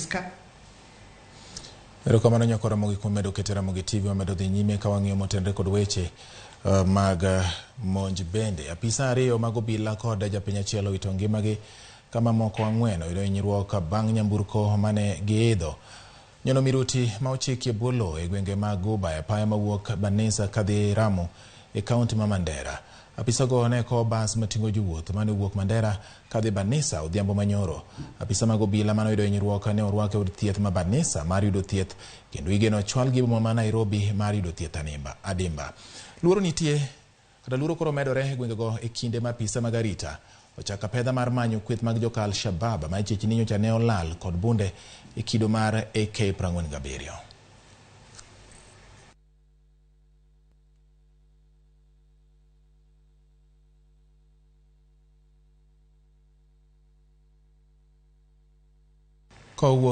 Polis ka. Erokamano nyakwa Ramogi kuom medo keto Ramogi TV. Wamedo dhi nyime ka wang'iyo motenre kod weche mag monj bende. Apisa ariyo mag obila kod japiny achiel owito ngimagi ka mamoko 4 oyudo hinyruok bang' nyamburko mane giidho. Nyono miruti ma ochiki e bwo lowo e gwenge mag Guba e apaya mawuok Banisa kadhi Ramu e kaunti ma Mandera. Apisago ne kowo bas mating'o jowuoth mane owuok Mandera kadhi Banisa odhiambo manyoro. Apisa mag obila mane oyudo hinyruok ne orwak e od thieth ma Banisa mar yudo thieth kendo igeno ochwalgi e boma ma Nairobi mar yudo thieth adimba. Luoro nitie kata luoro koro medore e gwengego e kinde ma apisa mag arita ochako apedha mar manyo kweth mag joka Al-Shabaab ma ichich ni nyocha ne olal kod bunde e kido mar AK-47. Kowuok